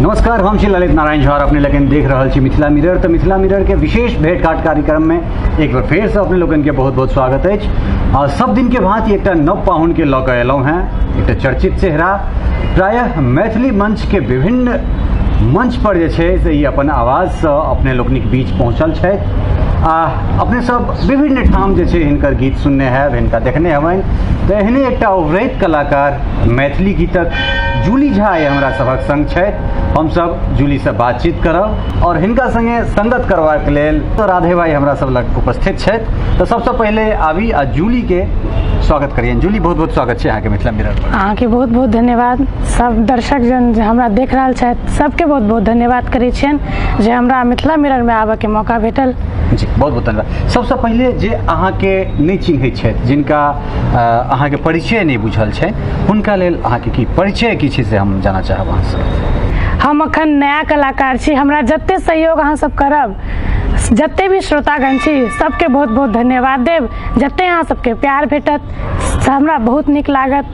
नमस्कार, हम छी ललित नारायण झा और अपने लोगन देख रहल छी मिथिला मिरर। तो मिथिला मिरर के विशेष भेंटघाट कार्यक्रम में एक बार फेर से अपने लोगन के बहुत बहुत स्वागत अछि। आ सब दिन के भांति एकटा नव पाहुन के लऽ कऽ एलहुँ हेँ, एकटा चर्चित चेहरा, प्रायः मैथिली मंच के विभिन्न मंच पर जे छै से ई अपन आवाजसँ अपने लोकनिक बीच पहुँचल छथि आ अपने सब विभिन्न ठाम जे छै हिनकर गीत सुनने हैब, हिनका देखने हेबनि। तऽ एहने एकटा उभरैत कलाकार मैथिली गीतक जूली झा आइ हमरा सभक संग छथि। हमसब जूलीसँ बातचीत करब और हिनका संगे संगत करबाक लेल तो राधे भाई हमरा सब लग उपस्थित छथि। तऽ सबसँ पहिले आबी आ जूली के स्वागत करियनि। जूली, बहुत बहुत स्वागत छै अहाँके मिथिला मिरर पर। अहाँके बहुत बहुत धन्यवाद। सब दर्शक जन जे हमरा देख रहल छथि सबके बहुत बहुत धन्यवाद करै छियनि जे हमरा मिथिला मिररमे आबऽके मौका भेटल। जी, बहुत बहुत धन्यवाद। सबसँ पहिले जे अहाँके नहि चिन्हैत छथि, जिनका अहाँके परिचय नहि बुझल छै, हुनका लेल अहाँके की परिचय की छै से हम जानऽ चाहब अहाँसँ। हम अखन नया कलाकार छी, हमरा जते सहयोग अहाँ सब करब, जते भी श्रोतागण छी सबके बहुत बहुत धन्यवाद देब। जते अहाँ सबके प्यार भेटत से हमरा बहुत नीक लागत।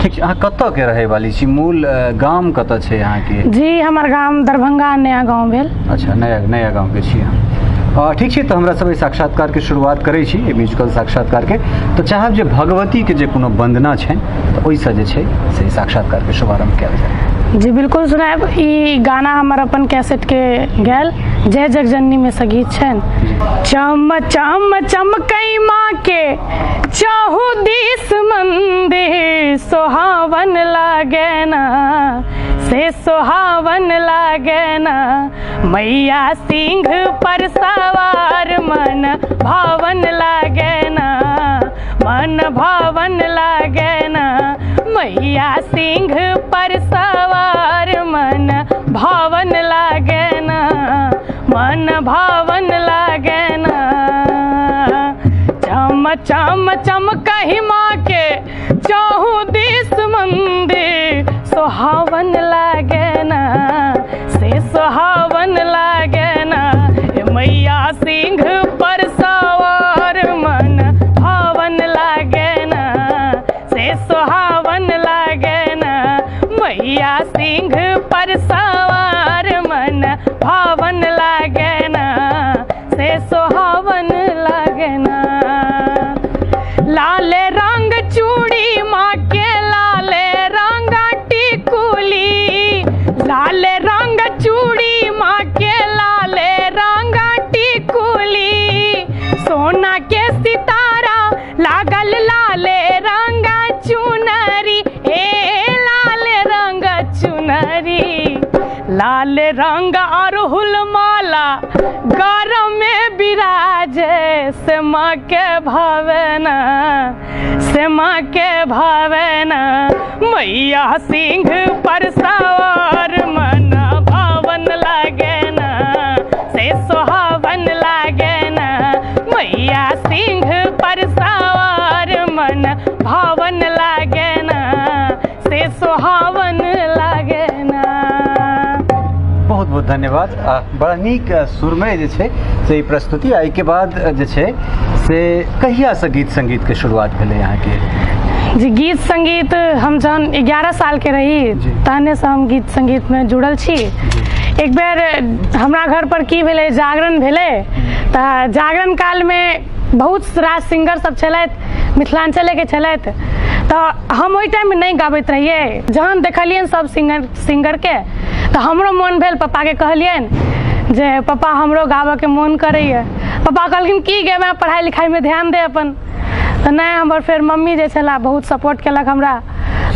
ठीक छै, अहाँ कतऽ के रहै वाली छी? मूल गाम कतऽ छै अहाँके? जी, हमर गाम दरभंगा नया गाँव भेल। अच्छा, नया नया गाँव के छी अहाँ। ठीक छै, तऽ हमरा सब एहि साक्षात्कार के शुरुआत करै छी, एहि म्यूजिकल साक्षात्कार के। तऽ चाहब जे भगवती के जे कोनो वंदना छनि तऽ ओहिसँ जे छै से ई साक्षात्कार के शुभारंभ कयल जाय। जी बिल्कुल सुनायब। ई गाना हमर अपन कैसेट के गायल जय जगजननी में से गीत छनि। चम चम चमकई माँ के चहु दिस मंदिर सोहावन लागे ना, से सोहावन लागे ना, मैया सिंह पर सवार मन भावन लागे ना, मन भावन लागे ना, मैया सिंह पर सवार मन भावन लागे ना, मन भावन लागे ना। चम चम चमकही माँ के चहु दिस मंदिर सोहावन लागे ना, से सोहावन लागे ना, मैया सिंह पर सवार मन भावन लागे ना, से सोहावन लागे ना, मैया सिंह पर सवार मन भावन लागे ना, से सोहावन लागे ना। लाल रंग चूड़ी माँ के लाल रंग टिकुली, लाल रंग चूड़ी माँ के लाल रंग टिकुली, सोना के सितारा लागल लाल रंग चुनरी, ए लाल रंग चुनरी, लाल रंग अरहुल माला गरम में विराजे, से माँ के भावना, से माँ के भावना, मैया सिंह पर सवार मन भावन लागे ना, से सोहावन लागे ना, मैया सिंह पर सवार मन भावन लागे ना, से सोहावन लागे ना। बहुत बहुत धन्यवाद। बड़ा नीक सुरमय जे छै से ई प्रस्तुति। आ एहिके बाद जे छै से कहियासँ गीत संगीत के शुरुआत भेलै अहाँके? जी, गीत संगीत हम जहन 11 साल के रही तहने से हम गीत संगीत में जुड़ल छी। एक बेर हमरा घर पर की भेलै, जागरण भेलै, तऽ जागरण काल में बहुत रास सिंगर सब छलथि, मिथिलांचले के छलथि, तऽ हम ओहि टाइममे नहि गाबैत रहियै। जहन देखलियनि सब सिंगर के तऽ हमरो मोन भेल, पप्पाके कहलियनि जे पप्पा हमरो गाबऽके मोन करैए। पप्पा कहलखिन की गेबै, पढ़ाइ लिखाइमे ध्यान दे अपन। तऽ नहि, हमर फेर मम्मी जे छलाह बहुत सपोर्ट केलक हमरा,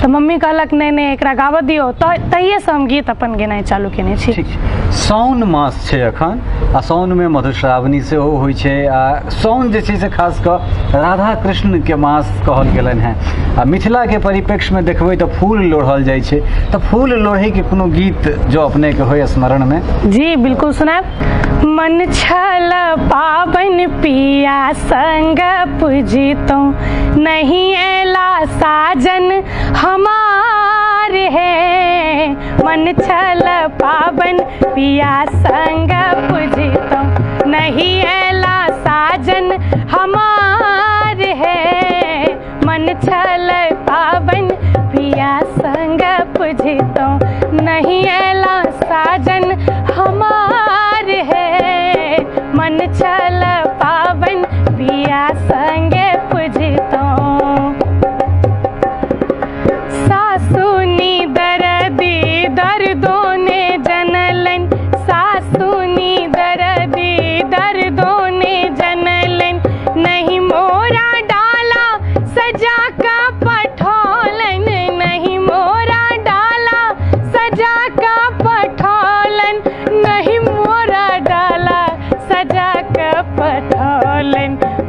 तऽ मम्मी कहलक नहि नहि एकरा गाबऽ दियौ, तऽ तहिएसँ हम गीत अपन गेनाइ चालू केने छी। ठीक छै। साउन मास छै एखन आ साउनमे मधुश्रावणी सेहो होइ छै आ साउन जे छै से खास कऽ राधा कृष्णके मास कहल गेलनि हेँ। आ मिथिलाके परिप्रेक्ष्यमे देखबै तऽ फूल लोढ़ल जाइ छै, तऽ फूल लोढ़ैके कोनो गीत जो अपनेके होय स्मरणमे? जी बिल्कुल सुनायब। मन छल पाबनि पिया संग पूजितौं, नहीं एला साजन हमार हे, मन छल पाबनि पिया संग पूजितौं, नहीं एला साजन हमार हे, मन छल पाबनि पिया संग पूजितौं, नहीं एला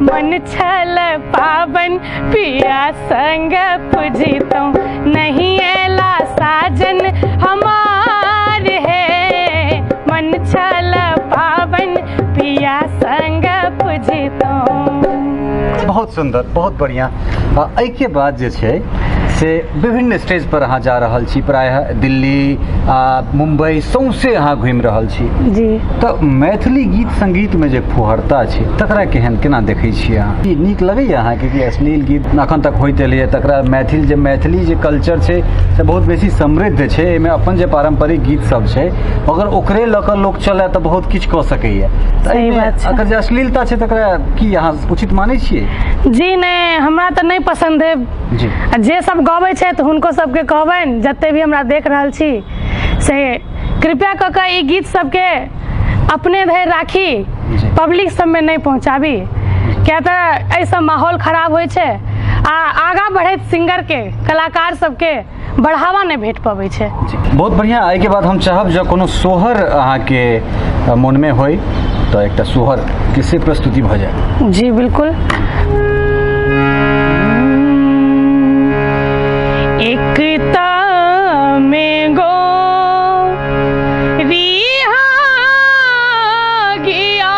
मन छल पावन पिया संग पुजितौं, नहीं एला साजन हमार हे, मन छल पावन पिया संग पुजितौं। बहुत सुंदर, बहुत बढ़िया। एहिके बाद जे छै से विभिन्न स्टेज पर अहाँ जा रहल छी, प्रायः दिल्ली आ मुम्बई सौंसे अहाँ घुमि रहल छी जी। तऽ मैथिली गीत संगीत में जे फुहरता छै तकरा केहन केना देखै छियै अहाँ? की नीक लगैया अहाँके कि अश्लील गीत अखन तक होइत एलैए तकरा मैथिल जे मैथिली जे कल्चर छै से बहुत बेसी समृद्ध छै, एहिमे अपन जे पारम्परिक गीत सब छै अगर ओकरे लऽ कऽ लोक चलए तऽ बहुत किछु कऽ सकैया, तऽ सही एहिमे बात छै। अगर जे अश्लीलता छै तकरा की अहाँ उचित मानै छियै? जी नहि, हमरा तऽ नहि पसन्द है जी। आ जे सब गबै छथि हुनको सबके कहबनि, जते भी हमरा देख रहल छी से कृपया कऽ कऽ ई गीत सबके अपने धरि राखी, जी। पब्लिक सबमे नहि पहुँचाबी, किया तऽ एहिसँ माहौल खराब होइ छै आ आगाँ बढ़ैत सिंगरके, कलाकार सबके बढ़ावा नहि भेट पबै छै। जी, बहुत बढ़िया। एहिके बाद हम चाहब जँ कोनो सोहर अहाँके मोनमे होइ तऽ एकटा सोहर के से प्रस्तुति भऽ जाय। जी बिल्कुल। एकता में गो रिहा गिया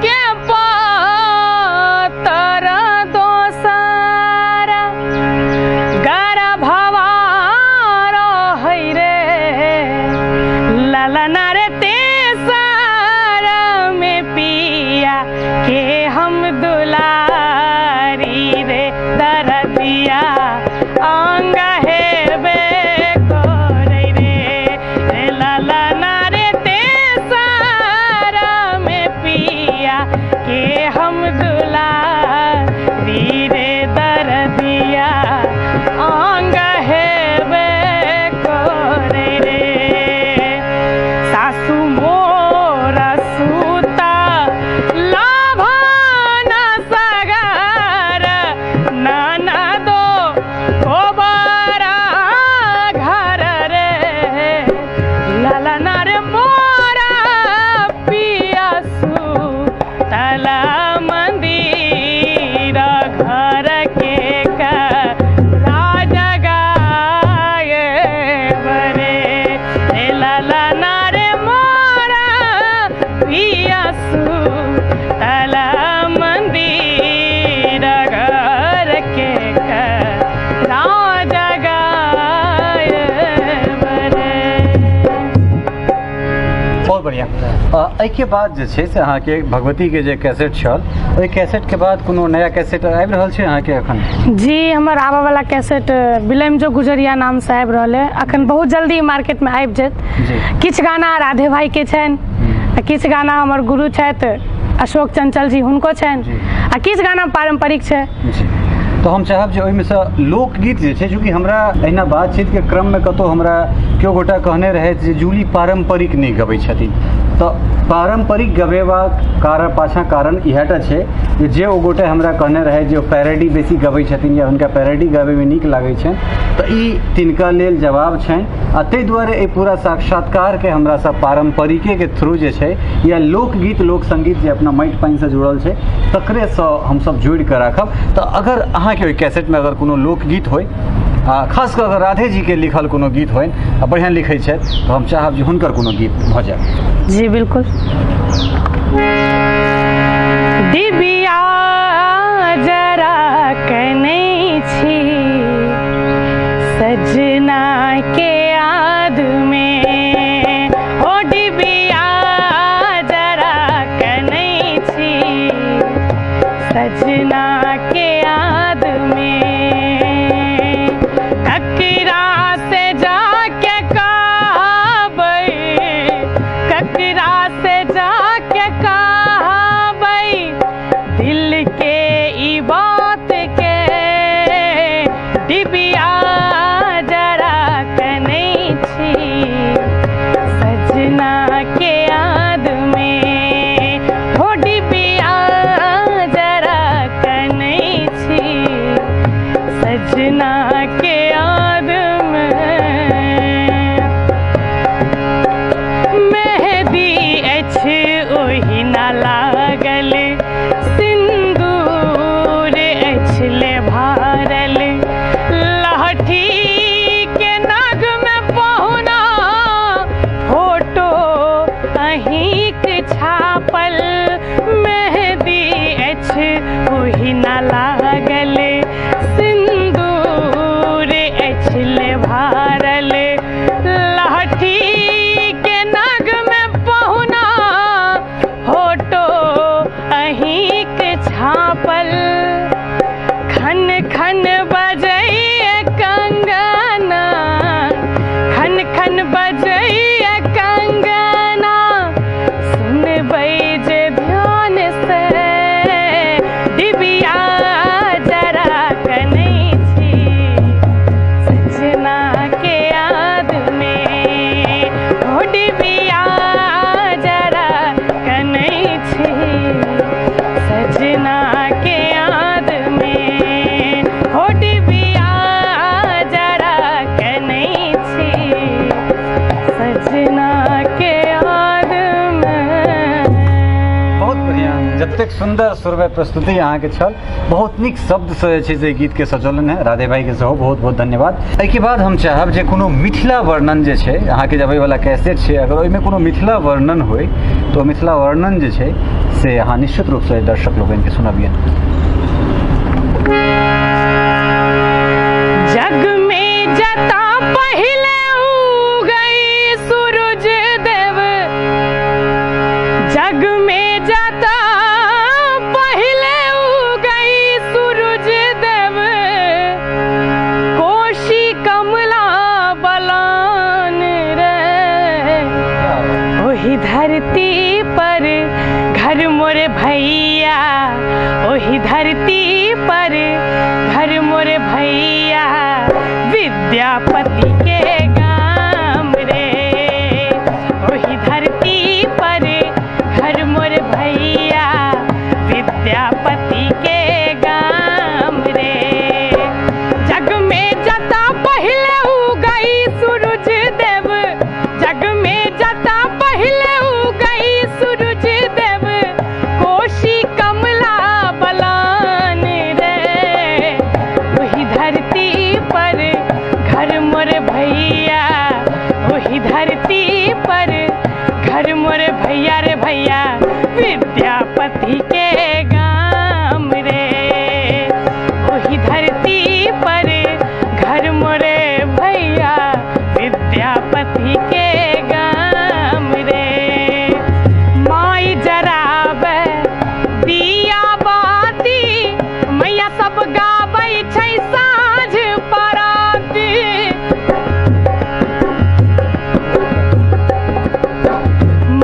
के पातर दोसर गर्भवा रहै रे ललना रे तेसर में पिया के हम दुलारी रे दरदिया अंग हेबे करै रे ललना रे तेसर में पिया के हम दुलारी रे दरदिया अंग हेबे करै रे। सासु मोर सुता लाभन सगर ननदो कोबर घर रे ललना रे मोरा पिया सुतला मंदिर घर के राज गाय बरे ललना रे मोरा पिया सुतला मंदिर घर के राज गाय बरे। बहुत बढ़िया। एहिके बाद जे छै से अहाँके भगवती के जे कैसेट छल ओहि कैसेट के बाद कोनो नया कैसेट आबि रहल छै अहाँके एखन? जी, हमर आबऽ वाला कैसेट बिलम जो गुजरिया नाम से आबि रहल है, अखन बहुत जल्दी मार्केट में आबि जायत। जी। किछु गाना राधे भाई के छनि, आ किछु गाना हमर गुरु छथि अशोक चंचल जी हुनको छनि, जी। आ किछु गाना पारम्परिक छै। जी। तऽ हम चाहब जे ओहिमे सँ लोकगीत जे छै, चूँकि हमरा एहिना बातचीतके क्रममे कतहु हमरा केओ गोटा कहने रहथि जे जूली पारम्परिक नहि गबै छथिन, तऽ पारम्परिक गबेबाक कारण पाछाँ कारण इएहटा छै जे ओ गोटे हमरा कहने रहथि जे ओ पैरोडी बेसी गबै छथिन या हुनका पैरोडी गाबैमे नीक लागै छनि, तऽ ई तिनका लेल जवाब छनि। आ ताहि दुआरे एहि पूरा साक्षात्कारके हमरा सब पारम्परिकेके थ्रू जे छै या लोकगीत लोक संगीत जे अपना माटि पानिसँ जुड़ल छै तकरेसँ हमसब जोड़ि कऽ राखब। तऽ अगर अहाँके ओहि कैसेटमे अगर कोनो लोकगीत होइ आ खास कऽ अगर राधे जीके लिखल कोनो गीत होइन आ बढ़िआँ लिखै छथि तऽ हम चाहब जे हुनकर कोनो गीत भऽ जाय। जी बिल्कुल। डिबिया जरा कनै छी सजना के याद में, ओ डिबिया जरा कनै छी सजना के याद में, ककरा से जाके कहबै, ककरा से जाके कहबै दिल के ई बात के, डिबिया जरा कनै छी सजना के याद में, हो डिबिया जरा कनै ना लागल सिन्दूर अछि ले भारल लहठी के नग में पहुना फोटो अहीं के छापल खन खन बजैया कंगना खन खन बजैया कंगना सुनबै जे ध्यान से डिबिया जरा कनै छी सजना के याद में हो डिबिया जरा कनै छी सजना के याद में हो डिबिया जरा कनै छी सजना के याद में। बहुत बढ़िया, जतेक सुंदर सुरमय प्रस्तुति अहाँके छल, बहुत नीक शब्दसँ जे छै से गीतके सजौलनि हेँ। राधे भाईके सेहो बहुत बहुत धन्यवाद। एहिके बाद हम चाहब जे कोनो मिथिला वर्णन जे छै अहाँके जे अबैवला कैसेट छै, अगर ओहिमे कोनो मिथिला वर्णन होइ तऽ ओ मिथिला वर्णन जे छै से अहाँ निश्चित रूपसँ दर्शक लोकनिके सुनबियनि। जग में जता पहिले उगई सूरज देव, जग में जता पहिले उगई सूरज देव, कोशी कमला बलान रे, ओही धरती पर घर मोरे भैया, ओही धरती पर घर मोरे भैया, विद्यापति के गाम रे, ओही धरती पर घर मोरे भैया, विद्यापति के गाम रे। जग में जता पहिले उगई सूरज देव, जग में जता पहिले उगई सूरज देव, कोशी कमला बलान रे, ओही धरती पर घर मोर भैया, ओही धरती पर घर मोर भैया रे भैया, विद्यापति के गाम रे, ओही धरती पर घर मोरे भैया, विद्यापति के गाम रे। माई जराबै दिया बाती, मैया सब गाबै छै साँझ पराती,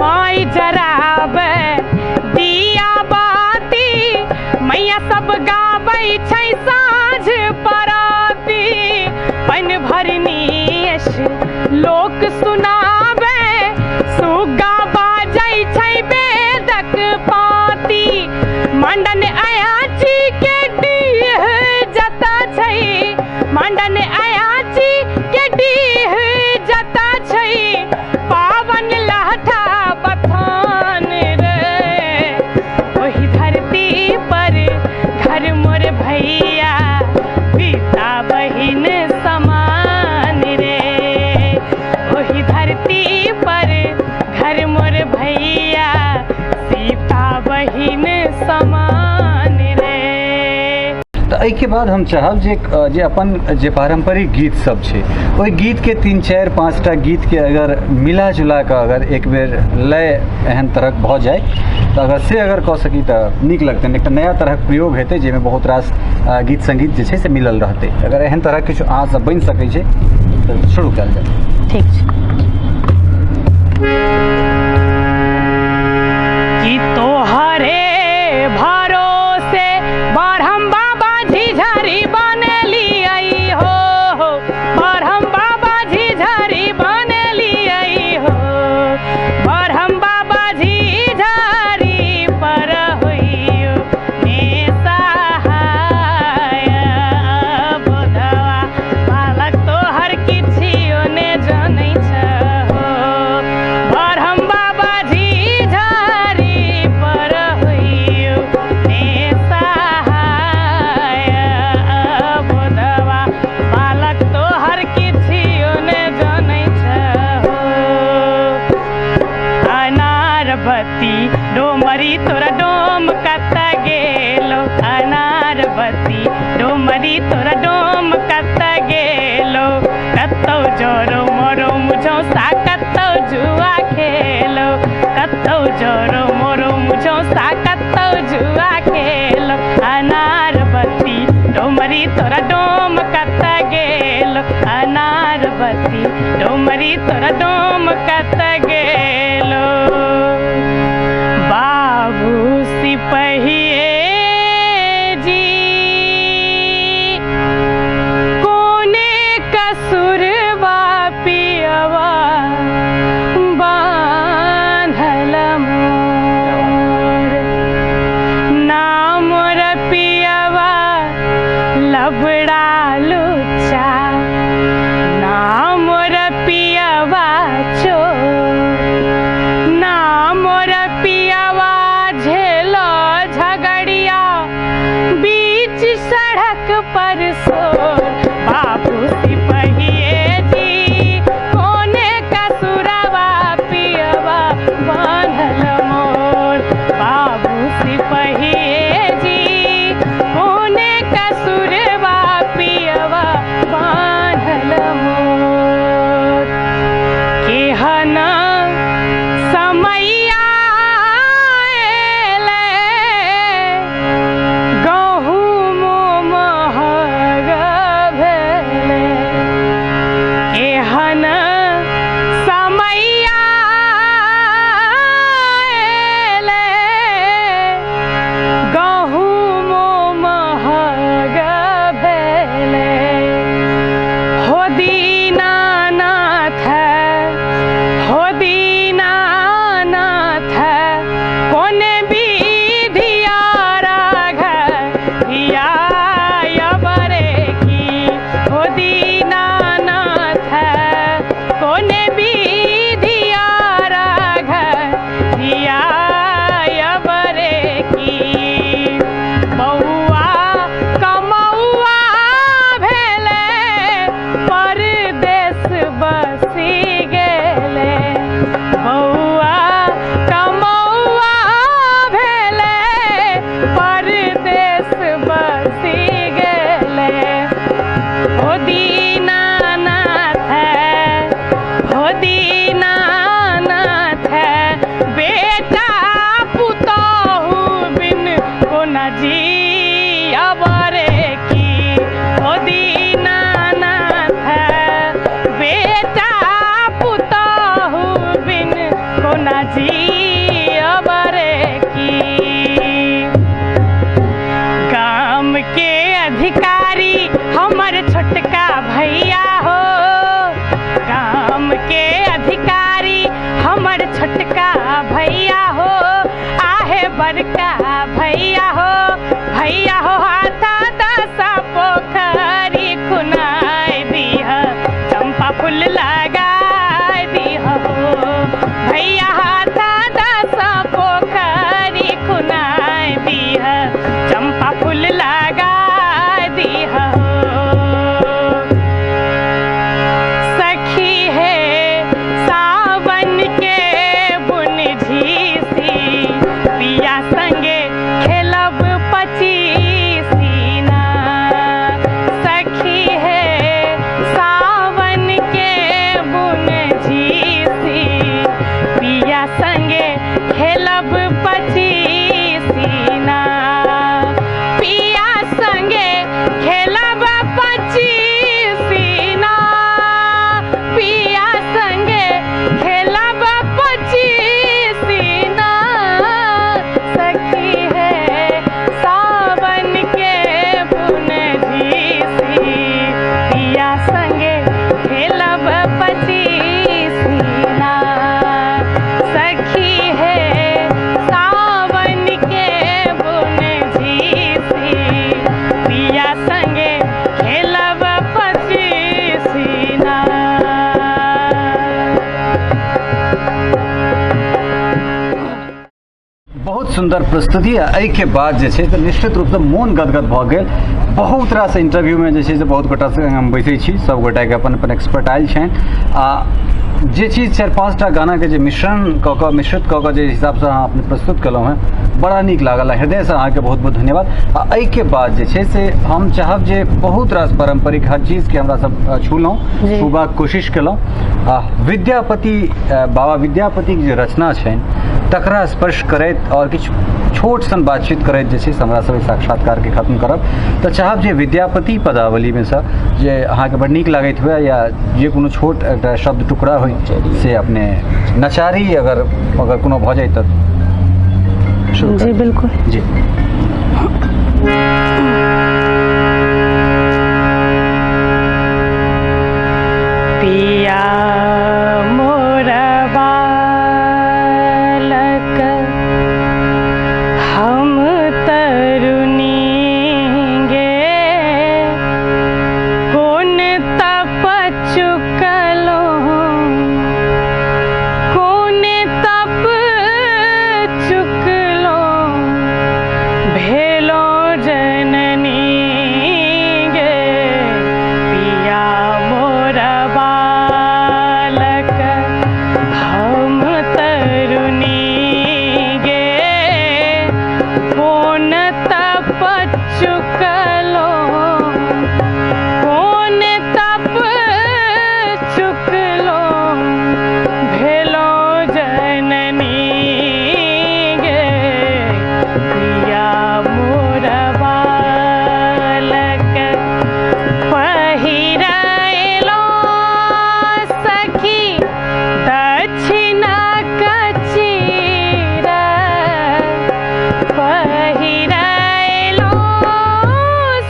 माई जराबै दिया बाती, मैया सब गाबै छै साँझ पराती, पन भरनी यश लोक सुनाबै, सुग्गा बाजै छै वेदक पाती, मंडन अयाची के डीह जता छै, मंडन अयाची के डीह जता छै, पावन लहठा बथान रे, ओही धरती पर घर मोर भैया, पिता बहिन समान रे, ओही धरती पर घर मोर भैया, सीता बहिन समान रे। तऽ एहिके बाद हम चाहब जे जे अपन जे पारम्परिक गीत सब छै ओहि गीतके 3 4 5 टा गीतके अगर मिला जुला कऽ अगर एक बेर लय एहन तरहक भऽ जाय तऽ अगर से अगर कऽ सकी तऽ नीक लगतै। एकटा नया तरहक प्रयोग हेतै जाहिमे बहुत रास गीत संगीत जे छै से मिलल रहतै। अगर एहन तरहक किछु अहाँसँ बनि सकै छै तऽ शुरू कयल जाय। ठीक छै। कि तोहरे भरोसे बरहम बाबा झिझरी बनेलियै हो, बरहम बाबा झिझरी बनेलियै हो, बरहम बाबा झिझरी पर होइयो ने सहाय, बोधवा बालक तोहर किछियो ने जनै छ। अनारबती डोमरी तोरा डोम कत गेलो, कतौ जोरो मोरो मुझौसा कतौ जुआ खेलो, कतौ जोरो मोरो मुझौसा कतौ जुआ खेलो, अनारबती डोमरी तोरा डोम कत गेलो, अनारबती डोमरी तोरा डोम कत गेलो। बाबू सिपहिए जी कोने कसुरवा पियवा बान्हल मोर, नाम रपियवा लबड़ा लुच्चा, नाम रपियवा चोर, नाम रपियवा झेलो झगड़िया बीच सड़क पर सोर, बाबू सिपहिए जी कोने कसुरवा पियवा बान्हल मोर, बाबू सिपहिए जी कोने कसुरवा पियवा बान्हल मोर। केहन समैया एलै गहूँमो महग भेलै, केहन समैया एलै गहूँमो महग भेलै, हो दीनानाथ हो दीनानाथ कोने विधिया राघ धिया बरे की, हो दीनानाथ कोने विधिया राघ धिया बरे की, बौआ कमौआ भेलै परदेश बसी गेलै, बौआ कमौआ भेलै परदेश बसी गेलै, हो दीनानाथ हो दीनानाथ बेटा पुतहु बिन कोना जियब रे की, हो दीनानाथ बेटा पुतहु बिन कोना जियब रे की। गाम के अधिकारी हमर छोटका भैया हो, गाम के अधिकारी हमर छोटका भैया हो, आहे बड़का भैया हो, भैया हो हाथा दसा पोखरी खुनाय दिह, चंपा फूल लगाय दिह हो, भैया हाथा दसा पोखरी खुनाय दिह, चंपा फूल लगाय दिह हो। सखी है सावन के बुन झीसी, पिया संगे खेलब पचीसीना, सखी है सावन के बुन झीसी, पिया संगे खेलब पचीसीना, पिया संगे खेलब पचीसीना, पिया संगे खेलब पचीसीना, सखी है सावन के बुन झीसी, पिया संगे खेलब पचीसीना, सखी है सावन के बुन झीसी, पिया संगे खेलब पचीसीना। बहुत सुंदर प्रस्तुति आ एहिके बाद जे छै तऽ निश्चित रूपसँ मोन गदगद भऽ गेल। बहुत रास इंटरव्यूमे जे छै से बहुत गोटासँ हम बैसै छी, सब गोटाके अपन अपन एक्सपर्टाइज छनि आ जे चीज 4-5 टा गानाके जे मिश्रण कऽ कऽ, मिश्रित कऽ कऽ जे हिसाबसँ अहाँ अपने प्रस्तुत केलहुँ हेँ, बड़ा नीक लागल। हृदयसँ अहाँके बहुत बहुत धन्यवाद। आ एहिके बाद जे छै से हम चाहब जे बहुत रास पारम्परिक हर चीजके हमरा सब छूलहुँ, छूबाक कोशिश केलहुँ। आ विद्यापति, बाबा विद्यापतिके जे रचना छनि तकरा स्पर्श करैत आओर किछु छोट सन बातचीत करैत जे छै से हमरा सब साक्षात्कारके खत्म करब। तऽ चाहब जे विद्यापति पदावलीमे सँ जे अहाँके बड़ नीक लागैत हुए या जे कोनो छोट एकटा शब्द टुकड़ा होइ से अपने नचारी अगर अगर कोनो भऽ जाय तऽ शुरू। जी बिल्कुल। जी। पिया मोर बालक हम तरुणी गे, कोन तप चुकलो, कोन तप चुकलो भेलो जननी गे। पिया मोर बालक हम तरुणी गे, कोन तप चुकलो, कोन तप चुकलो भेलो जननी गे। पिया मोर बालक पहिरलो सखी दक्षिणा कचीरा, पहिरलो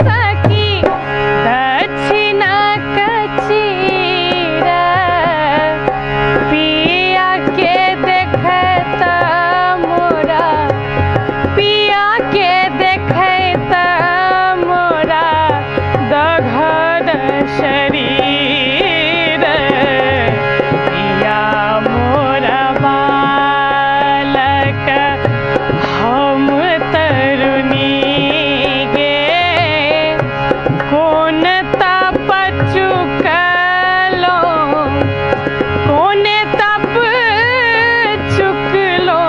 सखी दक्षिणा कचीरा, पिया के देखत मोरा, पिया के देखत मोरा दघद शरीर। पिया मोर बालक हम तरुणी गे, कोन तप चुकलो, कोन तप चुकलो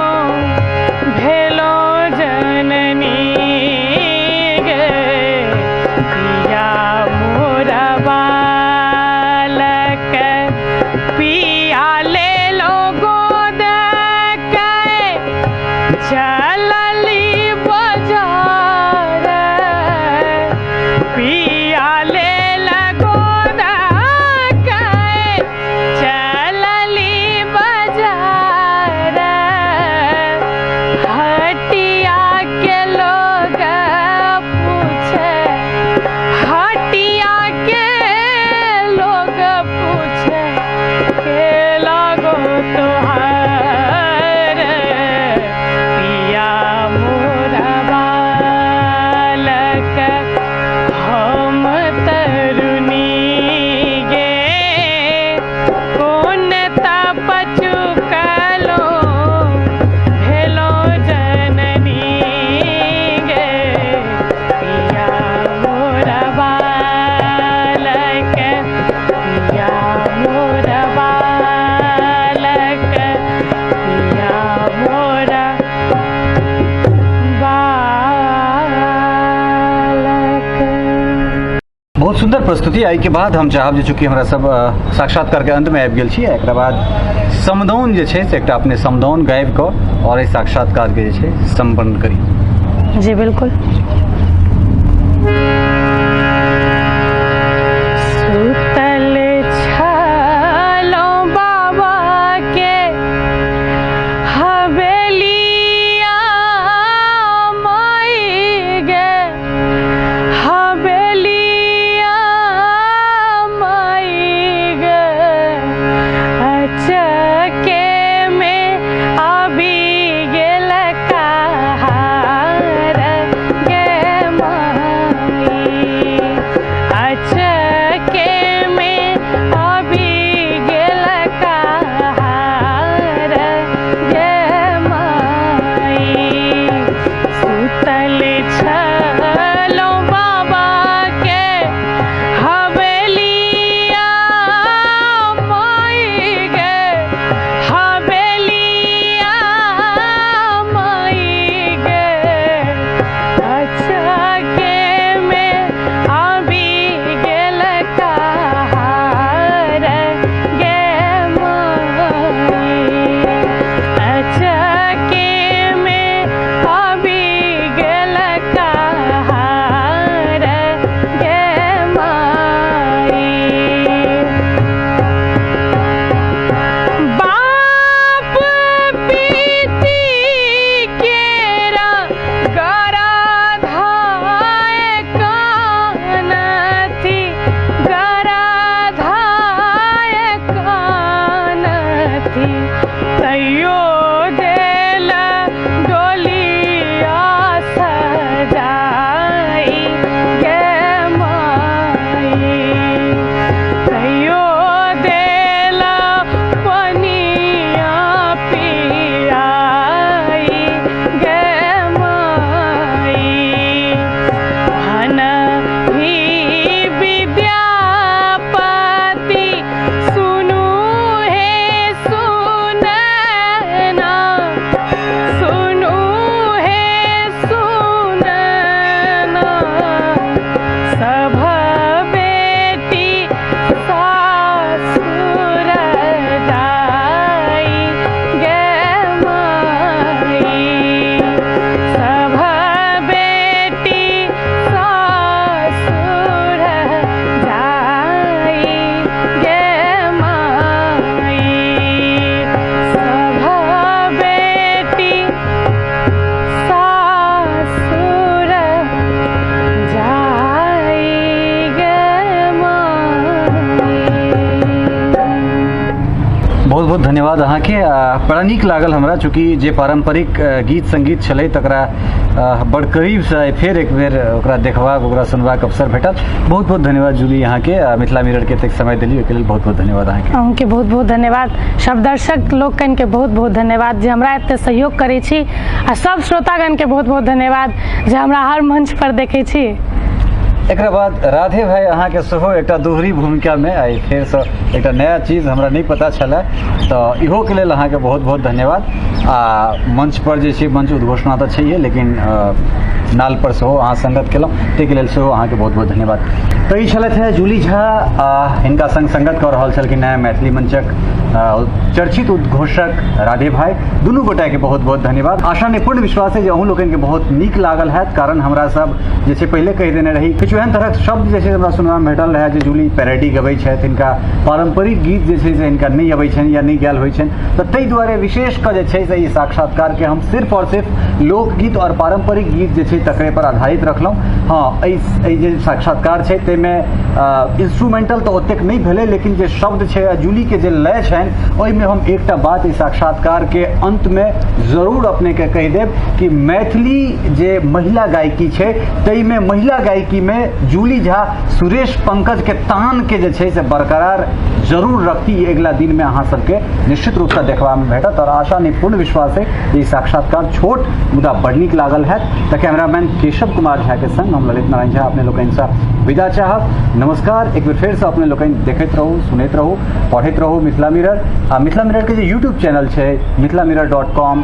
भेलो जननी गे। पिया मोर बालक पिया ले लो गोद के चलली बाजार, पिया ले गोद के चलली बाजार, हटिया के लोग पूछे, हटिया के लोग पूछे के लागो तोहार। पिया मोर बालक हम तरुणी गे, कोन तप चुकलो भेलो जननी गे। पिया मोर बालक, पिया मोर बालक, पिया मोर बालक। बहुत सुंदर प्रस्तुति। एहिके बाद हम चाहब जे चूँकि हमरा सब साक्षात्कार के अंत में आबि गेल छी, एकरा बाद समदाउन जे छै से एकटा अपने समदाउन गाबि कऽ आओर एहि साक्षात्कार के जे छै सम्पन्न करी। जी बिल्कुल। सुतल छलो बाबा के हवेलिया माई गे, हवेलिया माई गे, अचके में आबि गेल कहार गे। बहुत धन्यवाद अहाँके। बड़ा नीक लागल हमरा, चूँकि जे पारम्परिक गीत संगीत छलै तकरा बड़ करीबसँ आइ फेर एक बेर ओकरा देखबाक, ओकरा सुनबाक अवसर भेटल। बहुत बहुत धन्यवाद जूली अहाँके, मिथिला मिररके एतेक समय देली ओहिके लेल बहुत बहुत धन्यवाद अहाँके। अहूँके बहुत बहुत धन्यवाद, सब दर्शक लोकनिके बहुत बहुत धन्यवाद जे हमरा एते सहयोग करै छी, आ सब श्रोतागणके बहुत बहुत धन्यवाद जे हमरा हर मंच पर देखै छी। एकरा बाद राधे भाई अहाँके सेहो एकटा दोहरी भूमिकामे आइ फेरसँ एकटा नया चीज हमरा नहि पता छलै, तऽ इहोके लेल अहाँके बहुत बहुत धन्यवाद। आ मंच पर जे छै, मंच उद्घोषणा तऽ छैहे, लेकिन नाल पर सेहो अहाँ संगत केलहुँ, ताहिके लेल सेहो अहाँके बहुत बहुत धन्यवाद। तऽ ई छलथि हे जूली झा, हिनका संग संगत कऽ रहल छलखिन हेँ मैथिली मंचक चर्चित उद्घोषक राधे भाई। दुनू गोटाके बहुत बहुत धन्यवाद। आशा नहि, पूर्ण विश्वास है जे अहूँ लोकनिके बहुत नीक लागल हैत, कारण हमरा सब जे छै पहिले कहि देने रही, किछु एहन तरहक शब्द जे छै हमरा सुनबामे भेटल रहए जे जूली पैरोडी गबै छथि, हिनका पारम्परिक गीत जे छै से हिनका नहि अबै छनि या नहि गायल होइ छनि, तऽ ताहि दुआरे विशेष कऽ जे छै से ई साक्षात्कारके हम सिर्फ आओर सिर्फ लोकगीत आओर पारम्परिक गीत जे छै तकरे पर आधारित रखलहुँ। हँ, एहि जे साक्षात्कार छै ताहिमे इंस्ट्रूमेंटल तऽ ओतेक नहि भेलै, लेकिन जे शब्द छै आ जूलीके जे लय छनि ओहिमे हम एकटा बात एहि साक्षात्कारके अन्तमे जरूर अपनेके कहि देब कि मैथिली जे महिला गायकी छै ताहिमे महिला गायकीमे जूली झा सुरेश पंकज के तान के जे छै से बरकरार जरूर रखती। अगिला दिनमे अहाँ सबके निश्चित रूपसँ देखबामे भेटत, और आशा नहि पूर्ण विश्वास है ई साक्षात्कार छोट मुदा बड़ नीक लागल हैत। तऽ कैमरामैन केशव कुमार झा के संग हम ललित नारायण झा अपने लोकनिसँ विदा चाहब। नमस्कार। एक बेर फेरसँ अपने लोकनि देखैत रहू, सुनैत रहू, पढ़ैत रहू मिथिला मिरर। आ मिथिला मिरर के जे यूट्यूब चैनल छै mithilamirror.com,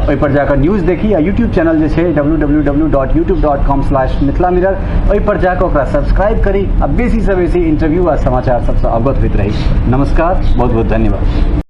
ओहिपर जाकऽ न्यूज देखी, आ यूट्यूब चैनल जे छै www.youtube.com/mithilamirror, ओहिपर जाकऽ ओकरा सब्सक्राइब करी आ बेसीसँ बेसी इंटरव्यू आ समाचार सबसँ अवगत होइत रही। नमस्कार, बहुत बहुत धन्यवाद।